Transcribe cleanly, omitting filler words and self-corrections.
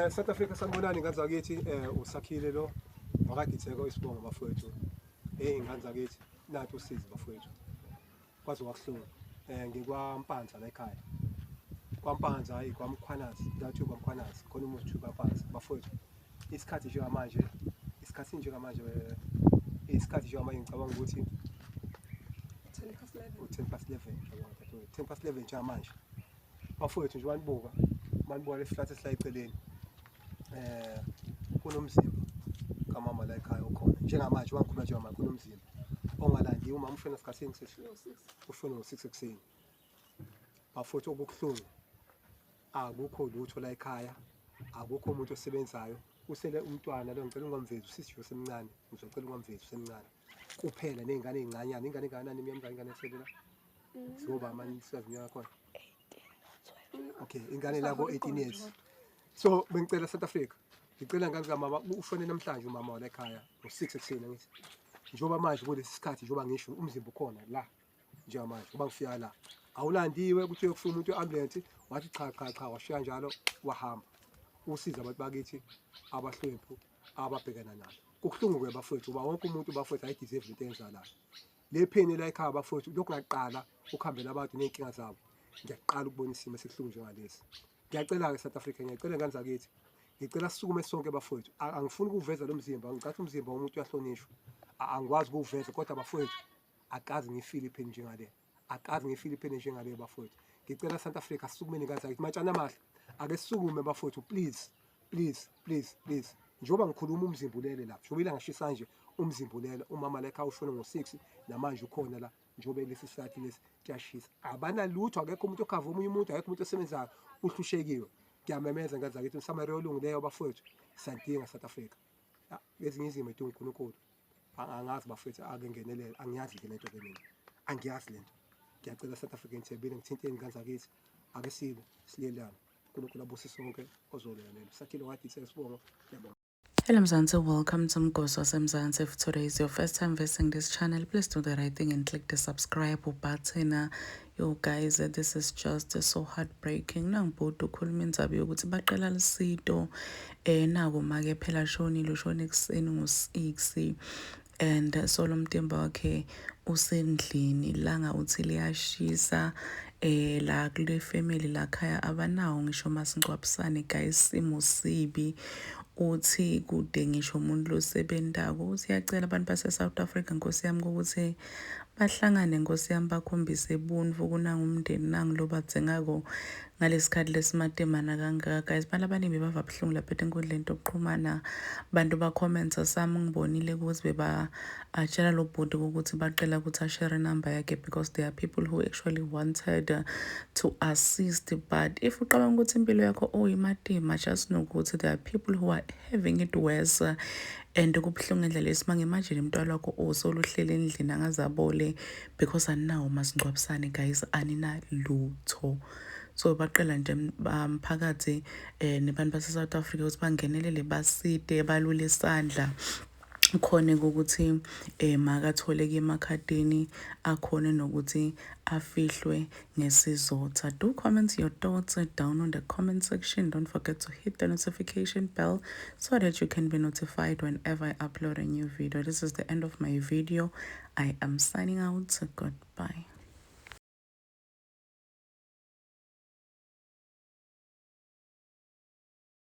South Africa, sanibonani ingane zakithi. Usakhile lo wakaditheko isibongo bafowethu. Ingane zakithi, nathi usizi bafowethu. Kwaze kwakuhlungu. NgikwaMpanza la ekhaya. KwaMpanza, hayi, kwaMkhwanazi, ngathi kwaMkhwanazi, khona umuzi kuthiwa kwaMpanza bafowethu. Isikhathi njengamanje, isikhathi njengamanje, isikhathi njengamanje ngicabanga ukuthi 10 past 11. U-10 past 11, ngiyabonga dadewethu. 10 past 11 njengamanje. Bafowethu, nje manibuka, manibuka lesihlathi esila eceleni. Kunomzimba kamama la ekhaya okhona. Njengamanje wangikhuluma njengamanje kunomzimba ongalandiwe. Umama ushona sikhathini sesi? No, 6. Ushone ngo-6 ekuseni. Bafowethu, okubuhlungu akukho lutho la ekhaya, akukho umuntu osebenzayo. Usele umntwana lo, ngicela ungamvezi, usisi nje osemncane, ngizocela ungamvezi, usemncane. Kuphela ney'ngane ey'ncanyana, ingane engakanani imiyamngane ingane esele la? Siyoba manje siyazi iminyaka khona. Okay, ingane la ko 18 years. So bengicela South Africa. Ngicela ngane kamama, ushone namhlanje umama wala ekhaya ngo-6 ekuseni angithi. Njengoba manje kulesi sikhathi, njengoba ngisho, umzimba ukhona la njengamanje ngoba ngifika la. Awulandiwe, kuthiwe kufika umuntu we-ambulance wathi cha cha cha, washiya njalo wahamba. Usiza abantu bakithi abahlwempu ababhekana nalo. Kubuhlungu ke bafowethu uba wonke umuntu bafowethu ayi-deserve into eyenzakalayo. Le pain la ekhaya bafowethu, lokhu ngaqala ukuhambela abantu ney'nkinga zabo. Ngiyaqala ukubona isimo esibuhlungu njengalesi. Ngiyacela-ke South Africa, ngiyacela ngane zakithi. Ngicela sisukume sonke bafowethu. Angifuni ukuwuveza lo mzimba, ngicathi umzimba womuntu uyahlonishwa. Angikwazi ukuwuveza kodwa bafowethu akaze ngifile i-pain njengale. Akaze ngifile i-pain njengale bafowethu. Ngicela South Africa sisukumeni ngane zakithi. Matshana amahle. Ake sisukume bafowethu, please. Please, please, please. Njengoba ngikhuluma umzimba ulele lapha. Njengoba ilanga shisa nje umzimba ulele. Umama la ekhaya ushone ngo-6 namanje ukhona la. Njengoba lesi sikhathi lesi kuyashisa. Abanalutho, akekho umuntu okhava omunye umuntu, akekho umuntu osebenzayo, uhlushekiwe. Ngiyamemeza ngane zakithi, uMsamaria olungileyo bafowethu, siyadinga South Africa. Ezinye izimo idinga uNkulunkulu. Angazi bafowethu, ake ngenelele, angiyazi nje lento ke mina. Angiyazi lento. Ngiyacela South Africa, ngithembile, ngithinteni ngane zakithi. Ake sibe silelane. uNkulunkulu abusise sonke ozolalela. Sakhile wathi sesibongo. Ngiyabonga. Hello Mzansi, welcome to Mgosi waseMzansi. If today is your first time visiting this channel, please do the right thing and click the subscribe button. Yo guys, this is just so heartbreaking. Nangibhuti ukhuluma indzaba yokuthi baqela lisito nako make phela shonile, ushone ekuseni ngo-6 and so lo mtimba wakhe usendlini, langa uthi liyashisa la kule family la khaya, abanawo ngisho masingcwabisane guys, simo sibi. Uthi kude ngisho umuntu losebentako. Uthi uyacela abantu base-South Africa, nkosi yami, ukuthi bahlangane, nkosi yami, bakhombise buntfu kunangumndeni nangu badzingako ngalesikhathi lesimatemana kangaka. Guys, abantu abaningi bebava buhlungu lapha etinkundleni tokuxhumana, bantu ba-commenta. Sami ngibonile ukuthi bebatshela lo bhuti ukuthi bacela ukuthi ashare number yakhe because there are people who actually wanted to assist. But if uqabanga ukuthi impilo yakho oyimatima, just know ukuthi there are people who are having it worse and kubuhlungu indlela esimanga. Imagine umntwana wakho osoluhleli endlini angazabole because aninawo masingcwabisane guys, aninalutho. So baqela nje umphakathi nebantu base-South Africa ukuthi bangenelele, basite, balule isandla khone ukuthi makatholeke emakhadini, akhone nokuthi afihlwe ngesizotha. Do comment your thoughts down on the comment section. Don't forget to hit the notification bell so that you can be notified whenever I upload a new video. This is the end of my video. I am signing out. Goodbye.